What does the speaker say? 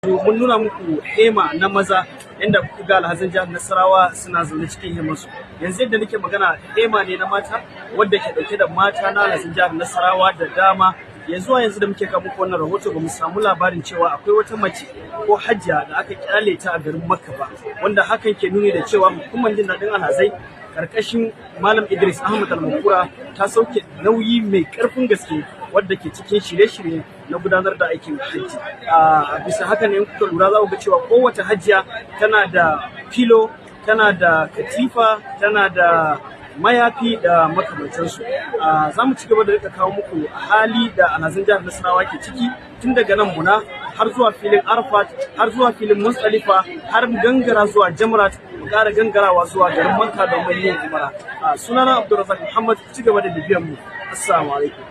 Mun nuna muku hema na maza, inda kuka ga alhazan jihar Nasarawa suna zaune cikin hemansu. Yanzu yadda nake magana, hema ne na mata wadda ke dauke da mata na alhazan jihar Nasarawa da dama. Yanzu a yanzu da muke kawo muku wannan rahoto, ba mu samu labarin cewa akwai wata mace ko hajjiya da aka kyale ta a garin Makka ba, wanda hakan ke nuni da cewa hukumar jin daɗin alhazai karkashin Malam Idris Ahmad Almakura ta sauke nauyi mai karfin gaske wadda ke cikin shirye-shirye na gudanar da aikin hajji. A bisa haka ne kuka lura, za ku ga cewa kowace hajjiya tana da filo, tana da katifa, tana da mayafi da makamantansu. Za mu ci gaba da rika kawo muku hali da alhazan jihar Nasarawa ke ciki tun daga nan Muna har zuwa filin Arfat, har zuwa filin Muzdalifa, har mu gangara zuwa Jamrat, mu ƙara gangarawa zuwa garin Makka domin yin umara. Sunana Abdulrazak Muhammad, ci gaba da bibiyan mu. Assalamu alaikum.